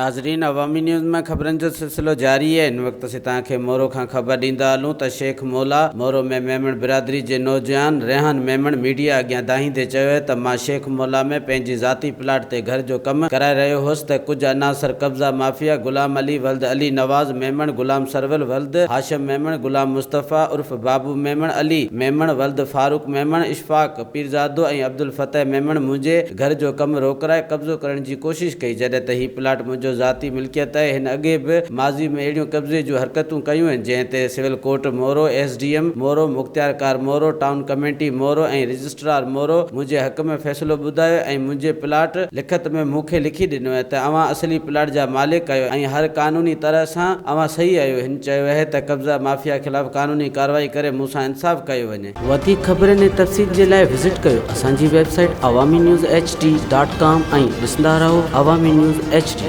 ناظرين عوامي نيوز ۾ خبرن جو سلسلو جاري آهي هن وقت اسين توهان کي مورو کان خبر ڏيندا هلون ته شيخ مولا مورو ۾ ميمڻ برادري جي نوجوان ريحان ميمڻ ميڊيا اڳيان دانهيندي چيو آهي ته مان شيخ مولا ۾ پنهنجي ذاتي پلاٽ تي گهر جو ڪم ڪرائي رهيو هوس ته ڪجهه عناصر قبضا مافيا غلام علي ولد علي نواز ميمڻ غلام سرور ولد هاشم ميمڻ غلام مصطفيٰ عرف بابو ميمڻ علي ميمڻ ولد فاروق ميمڻ اشفاق پيرزادو ۽ عبدالفتح ميمڻ منهنجي گهر جو ڪم روڪرائي قبضو ڪرڻ جي ڪوشش ڪئي جڏهن ته هي پلاٽ منهنجو ذاتي ملڪيت آهي هن اڳي به ماضي ۾ اهڙيون قبضي جون حرڪتون ڪيون آهن جنهن تي civil court Moro, S D M Moro, مختيارڪار Moro, town committee Moro ۽ registrar Moro منهنجي حق ۾ فيصلو ٻڌايو ۽ منهنجي پلاٽ لکت ۾ مون کي لکي ڏنو آهي ته اوهان اصلي پلاٽ جا مالڪ آهيو ۽ هر قانوني طرح سان اوهان صحيح آهيو هن چيو اهي ته قبضا مافيا خلاف قانوني ڪارروائي ڪري مون سان انصاف ڪيو وڃي. وڌيڪ خبرن ۽ تفصيل جي لاء وزٽ ڪيو اسان جي website Awami news H D dot com ۽ ڏسندا رهو عوامي نيوز ايڇ ڊي.